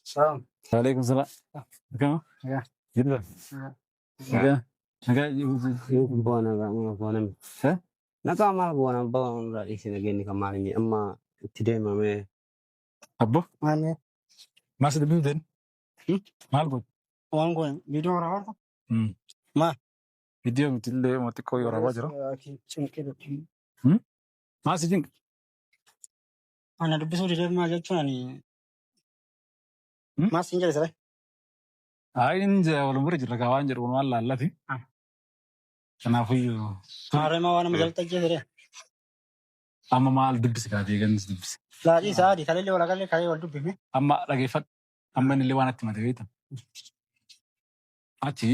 Salaam. Waalaikum salaam. Akkam? Nagaa. Jirra. Nagaa. Nagaa. Nagaa. Boona boona. Eh? Nagaa maal boona boona irraa dhiisi nageenyi kan maal inni amma itti deemamee. Abbo. Maal Maal si dubbifteen? Maal godhu? waan kun viidiyoo waraabaa jirta? Maal? Viidiyoo miti illee moo xiqqoo yoo waraabaa jira. Cinqee dubbii. Maal si cinqa? Ana dubbisuu didee maal jechuun ani maal siin jedhe siree? Ayi inni waluma bira jirra kaa waan jedhu waan laallati. Kanaafiyyuu Maarree waan nama jalatti ajjeese ree? amma maal dubbisi kaa deeganis dubbisi. Laadhii isaa adii kaleellee wal agarree kalee wal dubbifne. Amma dhageeffadhu. Amma inni illee waan atti himate beekta. Ati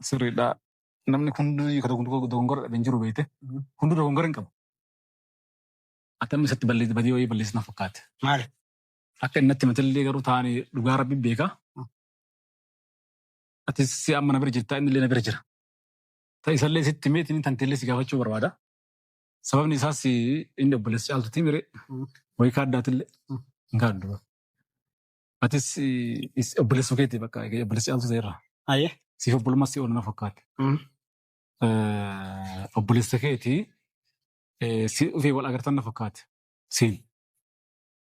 sirriidha. Namni hunduu dogongora dhabe hin jiru beekte. Hunduu dogongora hin qabu. Ati amma isatti badii wayii balleessina fakkaate. Maali? Akka inni natti himate illee garuu taa'anii dhugaa rabbi beeka. Ati si amma na bira jirta inni illee na bira jira. Ta isallee sitti himee inni tanteellee si gaafachuu barbaada. Sababni isaas inni obboleessa caaltutti mire wayii kaaddaatillee hin kaaddu. Atis obboleessa keetii bakka obboleessa caaltu ta'eerra. Ayyee. Siif obbolummaa si oolu na fakkaate. Obboleessa keetii si dhufee wal agartan na fakkaate. Siin.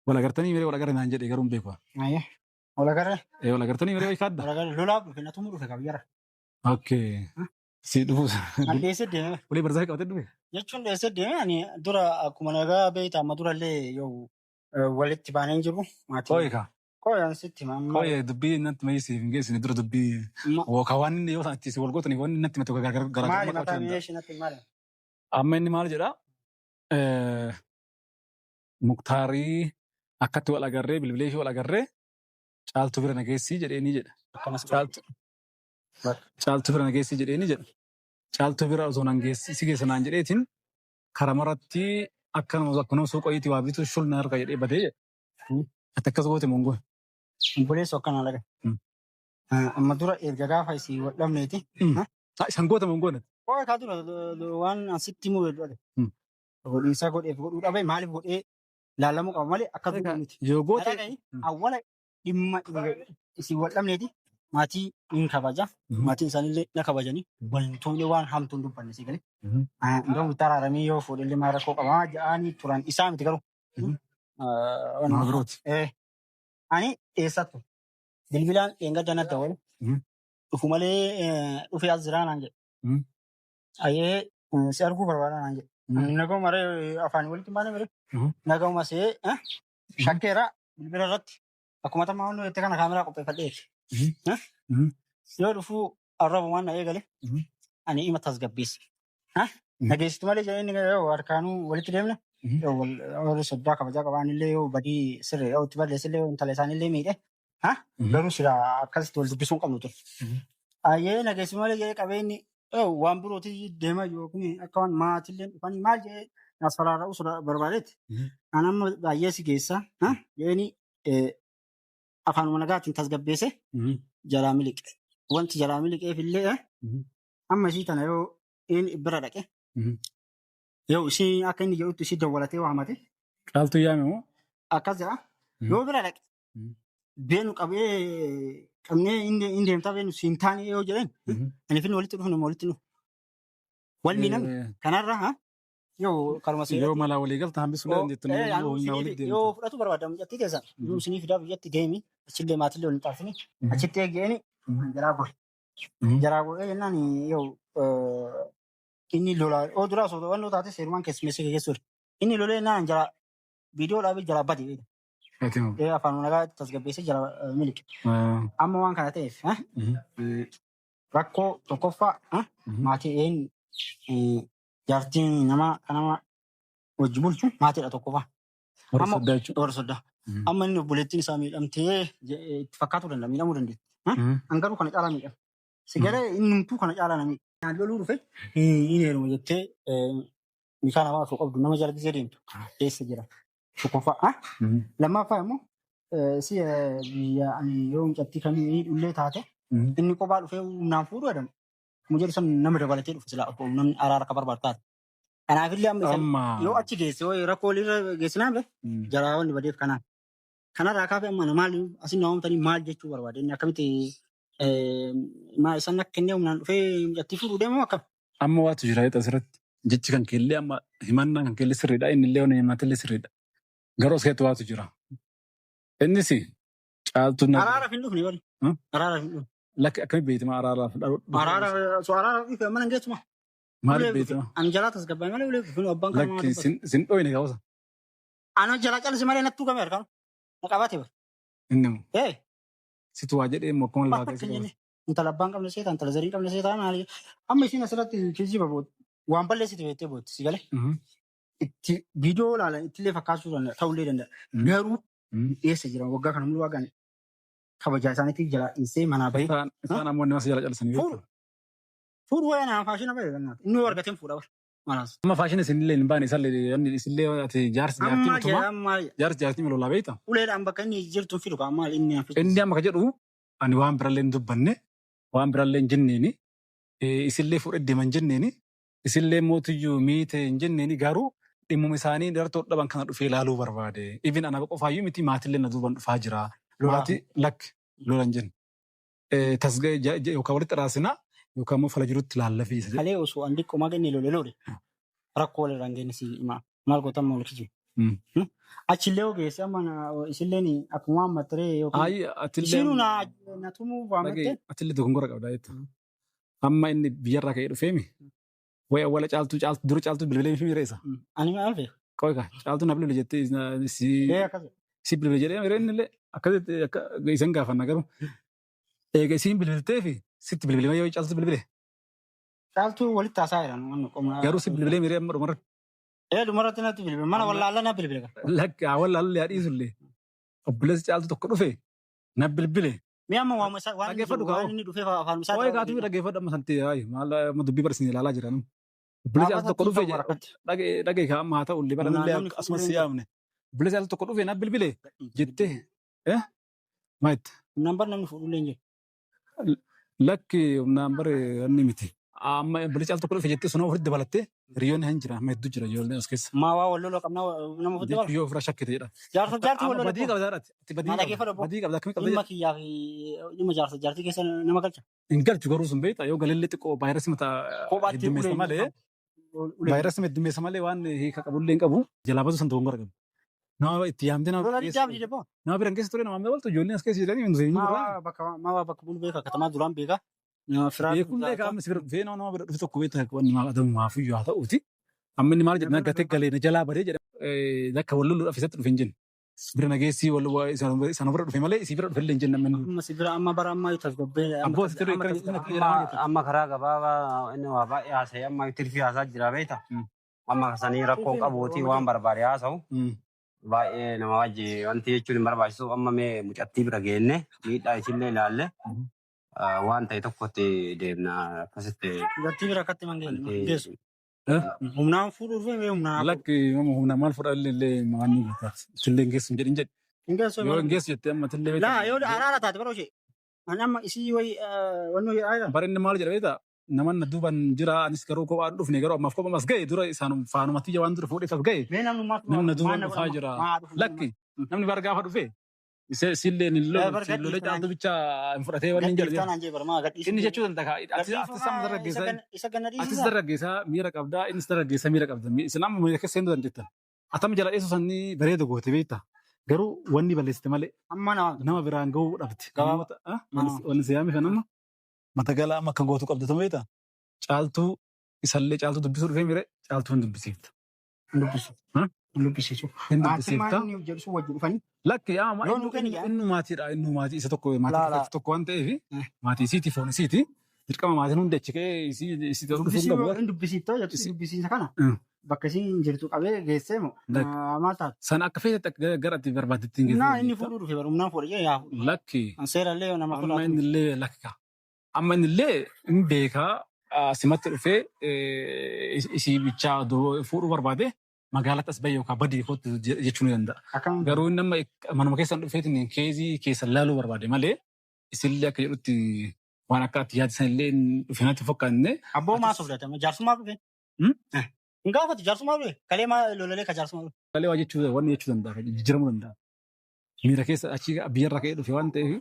Wal agartanii miree wal agarre naan jedhe garuu hin beeku. Ayyee. Wal agarree? Wal agartanii miree wayii kaadda? Wal agarree lolaaf dhufe na tumuu dhufe kabiyyara. Okay. Si dhufu. Ani dheessee deeme. Ulee barzaafii qabatee dhufe? Jechuun dheessee deeme ani dura akkuma nagaa beekta amma durallee yoo walitti baanee hin jiru. Maatiin. Qoyi kaa. Qoyi an sitti hima amma. Qoyi dubbii natti mayii siif hin geessine dura dubbii. Ka waan inni yoo itti si wal gootanii waan inni natti himate Maali garaagarummaa mataa qabaachuu danda'a. mi'eessi natti maali? Amma inni maal jedhaa? Muktaarii akkatti wal agarree bilbilee fi wal agarree caaltuu bira na geessii jedheenii jedha. Akkanas Caaltu caaltuu bira na geessii jedheenii jedha. Caaltuu bira osoo nan geessi si geessa naan jedheetiin karamarratti akka nama akka nama suuqa wayiitii waa bitu shul na harka jedhee badee jedha. Ati akkas goote mongoo. Obboleessu akkana laga. Amma dura erga gaafa isii wal dhabneeti. Isan goota mongoo natti. Qoy kaa dura waan asitti himuu jedhu. Godhiinsa godheef godhuu dhabe maaliif godhee laalamuu qaba malee akka godhuu miti. Yoo goote. Dhaga'i awwala dhimma isin wal dhabneeti maatii hin kabaja. Maatiin isaaniillee na kabajanii wantoonni waan hamtuun dubbanne si galee. Ndoo itti araaramii yoo fuudhillee maal rakkoo qabaa ja'anii turan isaa miti garuu. Nama birooti. Ani eessattu bilbilaan dheengadda natti dawwale. Dhufu malee dhufee as jiraa naan jedhe. Ayyee si arguu barbaada naan jedhe. Naguma maree afaan walitti hin baane maree. Naguma see shakkeera bilbila irratti akkuma tammaa hundi itti kana kaameraa qopheeffadheeti. Yoo dhufuu arrabumaan na eegale ani ima tasgabbeesse. Nageessitu malee jedhee inni yoo harkaanuu walitti deemne yoo warri soddaa kabajaa qabaan illee yoo badii sirrii yoo itti balleesse illee yoo intala isaanii illee miidhe garuu silaa akkasitti wal dubbisuu hin qabnu ture. Ayyee nageessitu malee jedhee qabeenyi waan birooti deema yookiin akka waan maatillee dhufanii maal jedhee naas faraara'uu barbaadetti. An amma baay'ee si geessa jedhanii afaanuma nagaatiin tasgabbeesse jalaa miliqe. Wanti jalaa miliqeef illee amma isii tana yoo inni bira dhaqe yoo isii akka inni jedhutti isii dawwalatee waamate. Caaltuu yaame moo? Akkas jedha. Yoo bira dhaqe beenu qabee qabnee inni deemtaa beenu siin taane yoo jedhan ani finni walitti dhufnu walitti dhufu. Wal miidhamne kanarra ha yoo karuma seeratti. Yoo malaa walii galta hambisuu dandeettu humna walitti deemtu. Yoo fudhatu barbaada mucattii keessan yoo isinii fidaa biyyatti deemi achillee maatillee waliin xaafini achitti eegeeni jaraa godhe. Jaraa godhee jennaan yoo inni lolaa oo duraa osoo wannoo taate seerumaan keessummeessee geggeessuudha. Inni lolee naan jaraa viidiyoo dhaabee jaraa bade. Afaan nagaa tasgabbeessee jara miliqe. Amma waan kana ta'eef rakkoo tokkoffaa maatii een jaartiin nama kanama wajji bulchu maatiidha tokkoffaa. Warra soddaa jechuudha. Warra soddaa. Amma inni obboleettiin isaa miidhamtee itti fakkaatuu danda'a miidhamuu dandeetti. An garuu kana caalaa miidhama. Si galee innumtuu kana caalaa na miidha. Naan loluu dhufe hin heeruma jettee meeshaa namaa osoo qabdu nama jala gisee deemtu keessa jira. Tokkoffaa. Lammaffaa immoo si biyya ani yoo mucattii kamii miidhullee taate inni kophaa dhufee humnaan fuudhuu jedhamu. Kuma jedhu san nama dabalatee dhufe silaa osoo namni araara akka barbaadu taate. Kanaafillee amma yoo achi geesse yoo rakkoo walirra geessinaan jaraa wanni badeef kanaan. Kanarraa kaafee amma maal asin na waamtanii maal jechuu barbaade inni akkamitti maal isaan akka kennee humnaan dhufee mucattii fuudhuu deemu akkam. Amma waatu jira jechuudha asirratti. Jechi kan keellee amma himannaan kan keellee sirriidha. Inni illee waan himatillee sirriidha. Garuu as keessatti waatu jira. Innis caaltuu na. Araaraaf hin dhufne bari. Araaraaf hin dhufne. Lakki akkamitti beektama araaraaf Araaraaf so araaraaf dhufe amma nan geessuma. Maaliif beektama? Ani jalaa tasgabbaa'e malee ulee dhufin abbaan kan Lakki sin dhoyne gaawwasa. Ani jalaa calise malee nattuu game harkaan. Na qabate bara. Inni immoo. Ee. Situ waa jedhee immoo akkuma lafaa Bakka keessa hin qabata. jenne. Intala abbaan qabne seetaa intala zarii qabne seetaa maali. Amma isiin asirratti kijiba booda waan balleessite beektee bootti si galee. Itti viidiyoo ilaalan ittillee fakkaachuu danda'a ta'ullee danda'a. Garuu eessa jiran waggaa kana mul'uu hagan kabajaa isaaniitiif jalaa dhiisee manaa bahee. Isaan ammoo nama si jala callisanii Fuudhu. Fuudhu wayyaa naa faashina bahee gannaati. Inni yoo argateen fuudha bara. Maalaas. Amma faashina isinillee hin baane isallee isinillee ati jaarsi jaartii Amma mootummaa jala amma jaarsi jaartii lolaa beekta. uleedhaan bakka inni jirtu hin fidu kaa maal inni hafi. Inni amma ka jedhu ani waan birallee hin dubbanne waan birallee hin jenneeni isillee fuudhee deema hin jenneeni isillee mootiyyuu miite hin jenneeni garuu dhimmuma isaanii dartoo dhaban kana dhufee ilaaluu barbaade. Even ana qofaayyuu miti maatillee na duuban dhufaa jira. Lolaati lakki lola hin jenne. Tasga'ee yookaan walitti raasinaa yookaan immoo fala jirutti laallafii isa jedhe. Kalee osoo an xiqqoo maga inni lole lole rakkoo walirra hin geenye si himaa. Maal gootan maal kijibu. Achillee ogeessi amma isilleen akkuma amma ture yookiin Ayi atillee isiinuu na na tumuu waamatte. Atillee dogongora qabda jetta. Amma inni biyyarraa ka'ee dhufeemi. Wayi awwaala caaltuu caaltuu dura caaltuu bilbilee fi miira isa. Ani maal beeku? Qoy kaa caaltuu na bilbile jettee si Ee akkas. si bilbile jedhee miira inni illee akkasitti akka isin gaafanna garuu. Eega isiin bilbiltee fi sitti bilbilee yoo caaltuu bilbile. Caaltuu walitti haasaa jiran waan qomna. Garuu si bilbilee miira amma dhumarra. Ee dhumarratti natti bilbile mana wallaalla na bilbile. Lakki wallaallee haa dhiisullee. Obboleessi caaltuu tokko dhufe na bilbile. Mee amma waama isaa waan inni Dhaggeeffadhu jedhu waan kaa'u. inni dhufee afaan isaa Waa'ee kaatuu dhaggeeffadhu amma santi hayi maal amma dubbii barsiisni ilaalaa jiran. Obboleessi caaltuu tokko dhufe dhagee kaa amma haa ta'u illee baranillee akkasumas si yaamne. Obboleessi caaltuu tokko dhufe na bilbile jettee maal itti. Humnaan bar namni fuudhullee hin jiru. Lakki humnaan bare inni miti. Amma obboleessi caaltuu tokko dhufe jettee sunoo ofitti dabalattee hiriyoonni hin jira amma hedduu jira ijoolleen as keessa. Maa waa wal loluu qabnaa nama ofitti Jechuu yoo ofirraa shakkite jedha. Jaarsa jaartii wal Amma badii loluu. qabda jedhati. Ati badii Maal qabda. dhaggeeffadhu obbo. Badii qabda akkamii qabda Dhimma jedha. kiyyaa fi dhimma jaarsa jaartii keessa nama galcha. Hin galchu garuu sun beektaa yoo galillee xiqqoo vaayirasii mataa Kophaatti heddummeessa ulee malee vaayirasii heddummeessa malee waan hiika qabullee hin qabu. Jalaa basu san dogongora qabu. Nama itti yaamtee nama Lola keessa diddaaf dide boo. nama biran keessa ture nama ammaa waltu ijoolleen as keessa jiranii hin Maa waa bakka maa waa bakka bulu beeka katamaa duraan beeka. Nama firaa Beekullee qaamni si bira dhufee nama bira dhufe tokko beektaa wanni maal adamu maafiyyuu haa ta'uuti. Amma inni maal jedhe na gatee galee na jalaa badee jedhe akka wal lolluudhaaf isatti dhufe hin jenne. Bira nageessii wal isaan bira dhufe malee isii bira dhufe illee hin jenne amma inni. Amma si bira amma bara ammaa yoo tasgabbee Abboo asitti ture akkana jedhan akkana jedhan Amma amma karaa gabaabaa inni waa baay'ee haasa'e amma tirfii haasaa jira beekta. Amma sanii rakkoo qabuuti waan barbaade haasa'u. Baay'ee nama wajji wanti jechuun hin barbaachisu amma mee mucattii bira geenne miidhaa isillee ilaalle waan ta'e tokkotti deemna akkasitti. Mucattii bira akkatti man geessu. Wanti Humnaan fuudhuu dhufee mee humnaan Lakki humna maal fudhaa illee illee maal ni goota. Illee hin geessu hin jedhin jedhe. hin geessu. Yoo hin geessu jettee amma illee Laa yoo araara taate bara ishee. Ani amma isii wayi wannoo jedhaa jira. Bara inni maal jedha beektaa? Naman na duuban jira anis garuu kophaa dhufne garuu ammaaf kophaa as ga'e dura isaan faanumatti ija waan dura fuudheef as ga'e. Mee namni maal Namni na duuban dhufaa jira. Lakki namni bara gaafa dhufe isillee ni lolu lolee caaltu bicha hin fudhatee wanni hin jedhu. Gadhiiftaan jee bara maa gadhiisuu. Inni jechuu danda'a. Atis amma dargaggeessaa Isa ganna atis dhiisisaa. dargaggeessaa miira qabdaa innis dargaggeessaa miira qabda. Isin amma miira keessa hin dandeettan. Atam jala dheessu sanii bareeda goote beektaa. Garuu wanni balleessite malee Amma nama. nama biraan gahuu dhabde. Gabaabaa. Wanni siyaame kan amma mata galaa amma kan gootu qabdatu beektaa. Caaltuu isallee caaltuu dubbisuu dhufee mire caaltuu hin dubbisiifta. Hin dubbisu. Hin dubbisiisu. Hin Maatiin dubbisiifta. maal inni jedhu sun wajjin dhufanii. Lakki yaa Yoo nu kenni yaa. inni maatiidha inni maatii isa tokko maatii Laa, laa. tokko waan ta'eef maatii isiiti foon isiiti dirqama maatiin hundi achi ka'ee isii isii ta'uu dhufuu hin qabu. Hin dubbisiiftoo jettu dubbisiisa kana. Mm. Bakka isiin jirtu qabee geessee moo Lakki. maal taate? Sana akka feetetti akka gara ati barbaaddetti hin Humnaa inni geessu. fuudhuu dhufe bara humnaan fuudhe jee yaa fuudhu. Lakki Seerallee nama amma fuudhaa. inni illee lakka. Amma inni illee hin beekaa simatti dhufee isii bichaa fuudhuu barbaade magaalatti as bahe yookaan badii kootti jechuu ni danda'a. Akkam Garuu inni amma manuma keessan dhufeetiin keezii keessan laaluu barbaade malee isillee akka jedhutti waan akka ati yaade sanillee dhufee natti fakkaanne. Abboo maa soofdate jaarsummaa dhufe. Hin gaafatu jaarsummaa dhufe kalee maa lolalee ka jaarsummaa dhufe. Kalee waa jechuu wanni jechuu danda'a jijjiiramuu danda'a. Miira keessa achi biyyarra ka'ee dhufe waan ta'eef.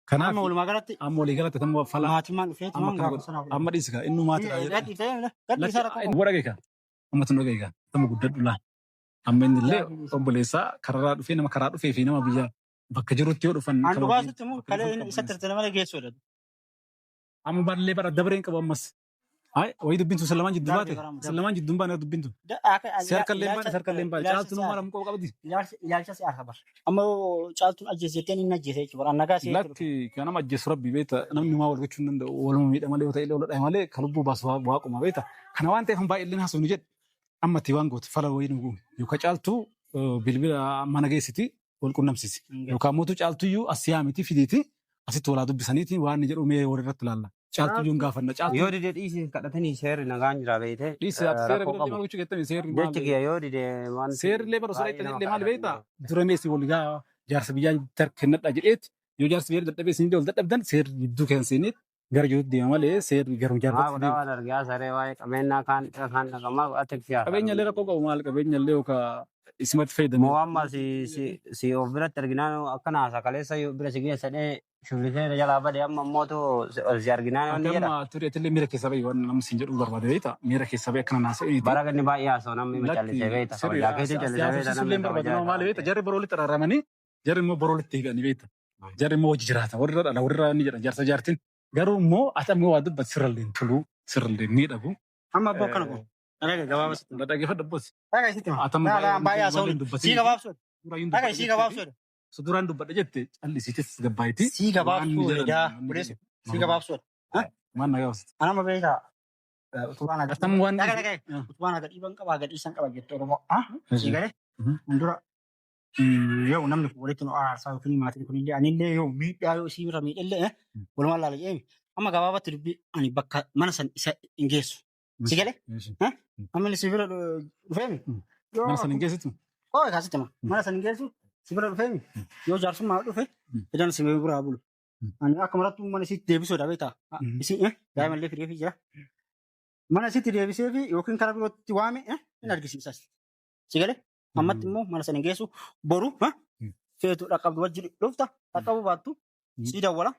Kanaaf Amma walumaa galatti amma walii galatti amma fala maatimmaan dhufee amma tumaan akkana gaafa godha. sanaaf. Amma dhiisi kaa inni maatiidha jedha. Gadhiisaa rakkoo qabu. Warra geeka. Amma tun dhageeka. Amma guddadhu laa. Amma inni illee obboleessaa kararraa dhufee nama karaa dhufee fi nama biyya bakka jirutti yoo dhufan An kama dhugaa biyya sitti immoo bakka kalee dhufan inni isa tirtire malee geessuudha. Amma ballee bara dabareen qabu ammas. Ay wayii dubbiin tun lamaan jidduu Darbe baate. bara darbe. Lamaan jidduun baane dubbiin tun. Si harka illee baane si harka illee baane. Caaltuun maal amma qabdi. Ilaalcha si arka bara. Amma yoo caaltuun ajjeese jettee inni ajjeese jechuudha. An nagaa si Lakki kan nama ajjeesu rabbi beekta namni maa wal gochuu hin danda'u waluma miidha malee yoo ta'e illee wal dhahe malee kan lubbuu baasu waaquma beekta. Kana waan ta'eef baay'ee illee haasofnu jedhe amma itti waan goote fala wayii nu guume yookaan caaltuu bilbila mana geessiti wal qunnamsiisi yookaan mootu caaltuyyuu as yaamiti fidiiti asitti walaa dubbisaniiti waan inni jedhu mee walirratti ilaalla. Caaltuyyuu hin gaafanna caaltuu Yoo dide dhiisi kadhatanii seerri nagaan jira beekte. dhiisi ati seera Rakkoo biratti qabu. maal gochuu jettanii seerri Jechi maal kiyya yoo dide wanti seerri illee bara osoo baay'ee dhaqxanii nama illee maal beektaa kadhatan. dura meessi wal gaa jaarsa biyyaa kennadha jedheeti yoo jaarsa biyyaa dadhabee isin wal dadhabdan seerri gidduu kan seeneet gara jirutti deema malee seerri garuu Maa jaarfatti godhaa deema. waan argaa saree waa'ee qabeenyaa kaan kaan dhaqamaa godhate siyaasa. Qabeenya illee rakkoo qabu maal qabeenya illee yookaan isimatti fayyadamee. Moo amma si si si of biratti arginaan akkana haasa kaleessa yoo bira si geessa dhee shubbisee jalaa bade amma mootu si arginaan wanni jedha. Akkama ture illee miira keessa bahi waan namni siin jedhu barbaade beektaa miira keessa bahi akkana naasa'iniiti. Bara inni baay'ee haasa'u namni Lakki macallisee beekta sirriidha. kabajaa keetii callisee beekta Siyaasofsiisuu namni illee barbaadu kabajaa nama maal beekta isaa. jarri boroo walitti araaramanii jarri immoo boroo walitti hiikanii beekta. Jarri immoo hojii jiraata warra dhala warra ni jedhan jaarsa jaartiin garuu immoo ati ammoo waa dubbatu sirrallee hin tolu sirrallee ni dhabu. Amma abbaa akkana kun. Dhagaa gabaabaa sitti. Dhaggeeffadhu abboos. Dhagaa sitti. Ati amma Dhagaa baay'ee haasa'uun. baay'ee Sii dubbatin gabaabsuudha. duraayyuun Dhagaa dubbadha sii jettee gabaabsuudha. so duraan dubbadha jette callisiitis gabbaayitii Sii waan ni gabaabsuudha. jedhan waan ni Buleessu. jedhan. Sii gabaabsuudha. Waan na gabaabsite. Anama beekaa. Utubaan Ati amma waan Dhagaa dhagaa. Utubaan aga dhiiban qaba aga dhiisan qaba jette Oromoo. Sii galee. Dura yoo namni kun walitti nu araarsaa yookiin maatiin kun illee anillee yoo miidhaa yoo isii bira miidhallee walumaa laala jedhee amma gabaabatti dubbii ani bakka mana san isa hin geessu. Si galee? Amma inni si bira dhufeemi. Mana sana hin geessitu? Qo'ee kaasitti ma. Mana san hin geessu si bira dhufeemi. Yoo jaarsummaa dhufe idan si biraa bulu. Ani akka marattu mana isitti deebisuudha beektaa. Isin daa'ima illee fideefii jira. Mana isitti deebisee fi yookiin karaa birootti waame hin argisiisas. Si galee? Ammatti immoo mana sana hin geessu boru feetu dhaqqabdu wajji dhufta dhaqqabu baattu sii dawwala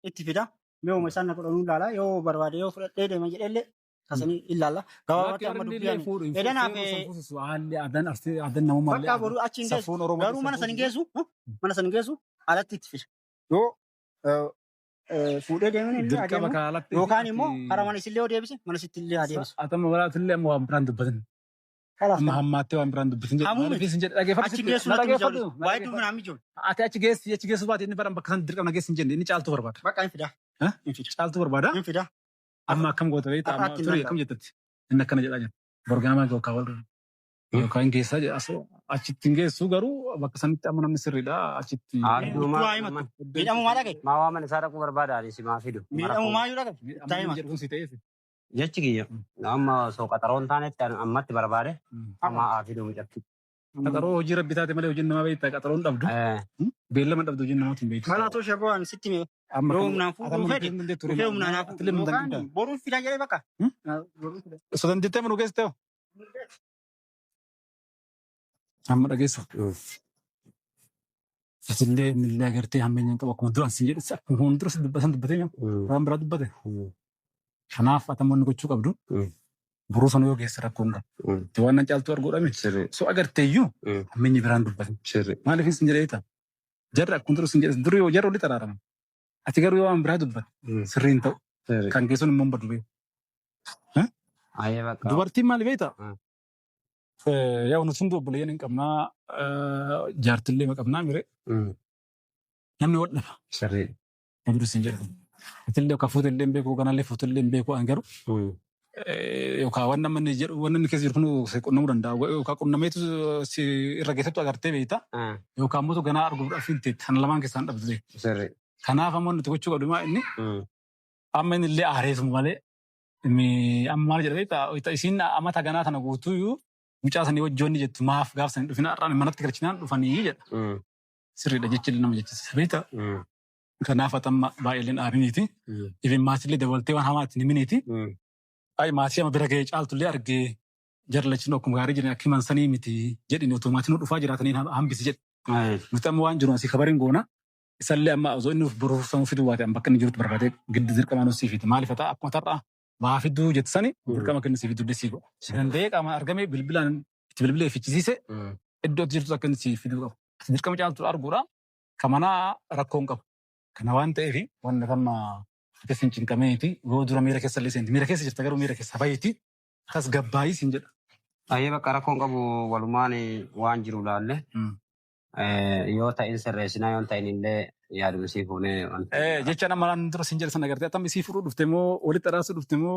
itti fida yoo isaan na godhanuu ilaala yoo barbaade yoo fudhadhee deema jedhellee kasanii ilaalla. Gabaabatti amma dubbii ani edanaaf Haalli aadaan arsii aadaan namummaa bakka boru achi hin geessu safuun Oromoo garuu mana sana hin geessu mana sana hin geessu alatti itti fida yoo fuudhee deeman illee Dirqama adeemu kaalatti yookaan immoo karaa mana isillee yoo deebise mana isitti illee adeemsu. Atama baraatillee amma waan biraan dubbatin. Kalaaf Amma hammaattee waan biraan dubbatin jedhu. Hamuu Maaliif isin jedhe dhaggeeffadhu achi sitti. geessu Na natti dhaggeeffadhu. mijoole. Na Waa'ee dhaggeeffadhu. duubinaa mijoole. Ati achi geessi achi geessu baate inni baran bakka san dirqama na geessi hin jenne inni caaltuu barbaada. Bakka hin fida. Eh? Hin fida. Caaltuu barbaada. Hin fida. Amma akkam goota beektaa amma Har'aatti hin ture danda'amu. akkam jettatti. Inni akkana jedhaa jira. Borgaamaa yookaan wal yookaan hin geessaa jedha. Asoo achitti hin geessu garuu bakka sanitti amma namni sirriidha achitti. Adduma Waa himatu. Miidhamuu maa dhagaye? maa waa mana isaa dhaquu barbaada ani si maa fidu. Miidhamuu maa yoo dhagaye? Amma inni jedhu kun si ta'eef. Jechi kiyya amma osoo qaxaroon taanetti ammatti barbaade amma haa fidu mucatti. Qaxaroo hojii rabbi taate malee hojiin namaa beektaa qaxaroon dhabdu. Beellama dhabdu hojiin namaatiin beektu. Malaa too shaboo ani sitti mee Amma yoo kan humnaan fuudhuu fedhe dhufee humnaan haa fuudhu yookaan boruun fida jedhee bakka. Osoo dandeettee mana geessite hoo? Amma dhageessa. Atillee innillee agartee hammeenya hin qabu akkuma duraan siin jedhe akkuma fuuldura si dubbatan dubbatee waan biraa dubbate. Kanaaf ati amma inni gochuu qabdu boruu sana yoo geesse rakkoo hin qabu. Itti waan nan caaltuu arguudhaami. So agartee iyyuu hammeenyi biraan dubbate. Maaliif isin jedhee ta'a? Jarri akkuma dura isin jedhe duri yoo jarri walitti araaraman. Ati garuu yoo waan biraa dubbatte sirrii hin ta'u. Kan keessoon immoo hin badu beeku. Ayyee bakka. Dubartiin maali beektaa? Yaa nuti hundi obboleeyyan hin qabnaa jaartillee qabnaa mire namni wal dhaba. Sirrii. Duri isin jedhe. Atillee yookaan fuutillee hin beeku kanallee fuutillee hin beeku an garuu yookaan waan namni jedhu waan inni keessa jiru kun si qunnamuu danda'a yookaan qunnameetu si irra geessattu agartee beekta yookaan immoo ganaa arguudhaaf hin teetti sana lamaan keessaan dhabdu beekta. Sirrii. Kanaaf ammoo nuti gochuu qabdu maa inni amma inni illee aareesuma malee amma maal jedha beektaa isiin amata ganaa tana guutuyyuu mucaa sanii wajjoonni jettu maaf gaaf sanii dhufina har'aan manatti galchinaan dhufanii jedha. Sirriidha jechi illee nama jechisiisa beektaa. Kanaaf ati amma baay'eeleen aariniiti. Ifin maatillee dabaltee waan hamaa itti himiniiti. Ay maatii amma bira ga'ee caaltullee argee jarri lachinuu akkuma gaarii jiran akka himan sanii miti jedhini otoo maatiin dhufaa jiraatanii hambisi jedhe. Nuti amma waan jiru asii kabariin goona. Isallee amma osoo inni boruuf sanuu fiduu baate bakka inni jirutti barbaadee giddi dirqama nuuf sii fidi. Maaliif haa akkuma tarraa waa fiduu jettisani dirqama kennu sii fiduu sii godha. Danda'ee qaamaan argamee bilbilaan itti bilbilee fichisiise iddoo itti jirtu akka inni sii fiduu qabu. Dirqama caaltu arguudha. Ka manaa rakkoo hin qabu. Kana waan ta'eef wanni amma akkas hin cinqameeti yoo dura miira keessa illee seenti. Miira keessa jirta garuu miira keessa bahiiti. Akkas gabbaayii siin jedha. Ayyee bakka rakkoon qabu walumaan waan jiru laalle yoo ta'in sirreessinaa yoo ta'in illee yaaduma sii fuunee wanta. Jecha nama naan dura siin jedhe sana agartee attam isii fudhuu dhufte moo walitti araasuu dhufte moo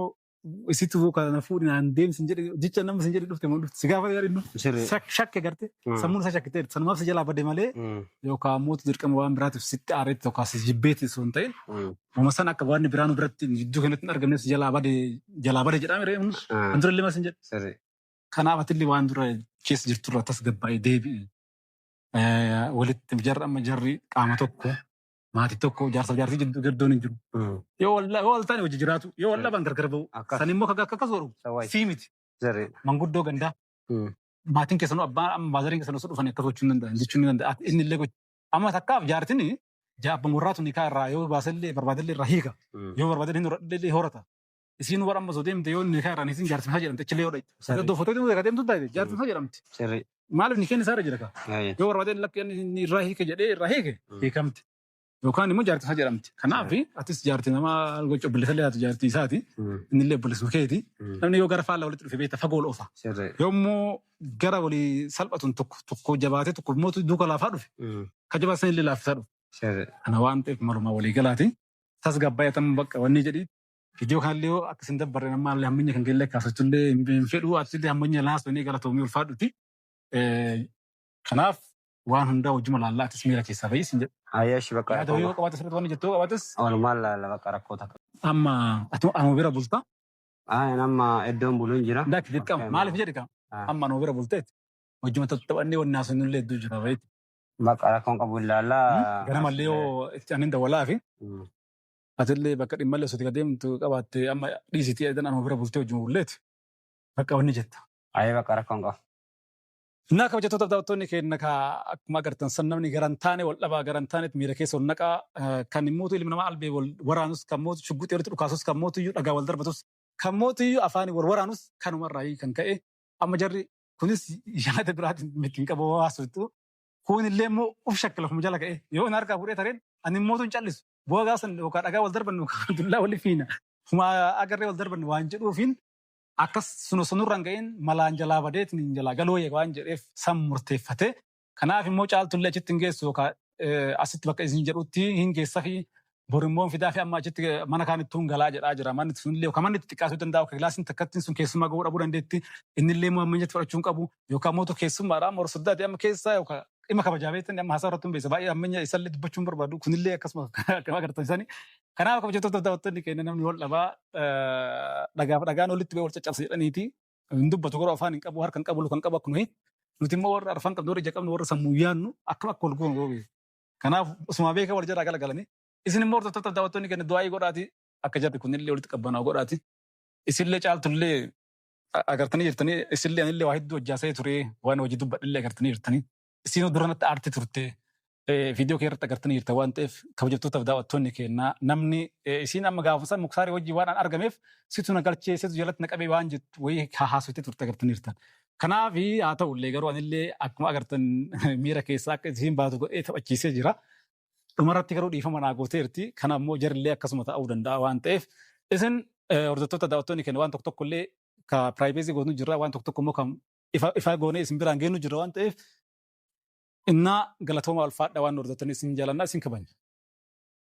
isitu kana fuudhi naan deemsi hin jedhe jecha nama siin jedhe dhufte moo dhufte si gaafa yaadinu shakke garte sammuun isaa shakkiteera sanumaaf si jalaa bade malee yookaan mootu dirqama waan biraatiif sitti aareetti yookaan si jibbeetti osoo hin ta'in uuma sana akka waan biraa nu biratti jidduu kanatti hin argamne si jalaa bade jalaa bade jedhaa miree kan dura illee siin jedhe. Kanaaf atillee waan dura keessa jirturra tasgabbaa'ee deebi'i. Walitti jarri amma jarri qaama tokko maatii tokko jaarsa jaartii jidduu gardoon hin jiru. Yoo wal taane hojii jiraatu yoo wal dhaban gargar ba'u. San immoo akka akkas godhu sii miti. Manguddoo gandaa. Maatiin keessanuu abbaan amma baazariin keessanuu osoo dhufanii akkas gochuu hin danda'an jechuun ni danda'a. Inni illee gochuu. Amma takkaaf jaartiin abbaan warraatu nikaa irraa yoo baasellee barbaadellee irraa hiika. Yoo barbaadellee illee horata. Isiin warra amma osoo deemte yoo nikaa irraa isiin jaartimsaa jedhamte achillee yoo dhayite. Iddoo footoo deemtu deemtu taate jaartimsaa jedhamti. Maaliif nikeen isaa irra jira kaa? Yoo barbaade lakki inni irraa hiike jedhee irraa hiike hiikamte. Yookaan immoo jaartii isaa jedhamti. Kanaaf atis jaartii nama gocha obboleessa illee taatu jaartii isaati. Inni illee obboleessuma keeti. Namni yoo gara faallaa walitti dhufe beekta fagoo ol oofa. Yommuu gara walii salphatuun tokko tokko jabaatee tokko immoo duuka laafaa dhufe. Ka jabaa sana illee laaffisaa dhufe. Kana waan ta'eef malumaa walii galaati. Tasgabbaa'ee bakka wanni jedhi. Viidiyoo kanallee yoo akka isin dabbarre nama illee hammanya kan keellee kaasachuu hin fedhu atillee hammanya laasonii galatoomii ulfaadhuti. Kanaaf waan hundaa wajjuma laallaa atis miira keessaa bahi sin jedha. Ayyashi bakka. Yaada yoo qabaates irratti waan jettu qabaates. Walumaan laalla bakka rakkoo takka. Amma ati anuma bira bulta. Amma iddoon buluun jira. Ndaakki dirqama maaliif jedhi qaba. Amma anuma bira bulteeti wajjuma tattaphannee wanni haasofnu illee hedduu jira bahiiti. Bakka rakkoon qabu ilaallaa. Ganamallee yoo itti anin dawwalaa fi atillee bakka dhimma illee osoo deemtu qabaatte amma dhiisitii eedan anuma bira bultee wajjuma bulleeti. Bakka wanni jetta. Ayyee bakka rakkoon qabu. Innaa kabajattoota daawwattoonni keenya akkuma agartan san namni garan taane wal dhabaa garan taanetti miira keessa wal naqaa kan immoo ilmi namaa albee wal waraanus kan mootu shugguxii walitti dhukaasus kan mootu iyyuu dhagaa wal darbatus kan mootu iyyuu afaanii wal waraanus kanumarraa kan ka'e amma jarri kunis yaada biraatiin miti hin qabu haasoftu kun illee immoo uf shakkila ofuma jala ka'e yoo inni harkaa fuudhee tareen ani immoo hin callisu bu'aa gaasan yookaan dhagaa wal darbannu yookaan dullaa wal fiina agarree wal darbannu waan jedhuufiin akkas sunurraan ga'een malaan jalaa badeetiin jalaa galoo waan jedheef san murteeffate. Kanaaf immoo caaltullee achitti hin geessu yookaan asitti bakka isin jedhutti hin geessaa fi borimmoon fidaa fi amma achitti mana kaanittuu hin galaa jedhaa jira. Manni sunillee yookaan manni itti xiqqaasuu danda'a yookaan kilaasiin takkattiin sun keessummaa ga'uu dhabuu dandeetti. Innillee immoo ammayyaatti fudhachuu hin qabu yookaan mootu keessummaadha amma horsoddaati amma keessaa yookaan dhimma kabajaa beektan amma haasaa irratti hundeessa baay'ee ammayyaa isallee dubbachuu hin barbaadu kunillee akkasuma akkuma agartan isaanii. Kanaaf kabajattoota daawwattoonni keenya namni wal dhabaa dhagaaf dhagaan walitti ba'ee wal caccabsa jedhaniiti hin dubbatu garuu afaan hin qabu harka hin qabu luka hin qabu akkuma nuti immoo warra arfan qabnu warra ija qabnu warra sammuu yaadnu akkam akka wal goonu goone. Kanaaf osuma beeka wal jalaa galagalanii isin immoo hordoftoota daawwattoonni keenya du'aayii godhaati akka jarri kunillee walitti qabbanaa godhaati. Isillee caaltullee agartanii jirtanii isillee anillee waa hedduu hojjaasee ture waan hojii dubbadhillee agartanii jirtanii. Isin duranatti aartii turte viidiyoo kee irratti agartanii jirta waan ta'eef kabajattoota daawwattoonni keenya namni isiin amma gaafa san muksaarii wajjin waan argameef situ na galchee situ jalatti na qabee waan jettu wayii haasofte turte agartanii jirtan. Kanaaf haa ta'ullee garuu anillee akkuma agartan miira keessaa akka isiin baatu godhee taphachiisee jira. Dhumarratti garuu dhiifama naa gooteerti. Kana immoo jarillee akkasuma ta'uu danda'a waan ta'eef isin hordoftoota daawwattoonni keenya waan tokko tokkollee ka piraayiveesii goonu jirra waan tokko tokko immoo kan ifa goonee isin biraan geenyu jirra waan ta'eef innaa galatooma ulfaadha waan hordoftoonni isin jaalannaa isin kabajna.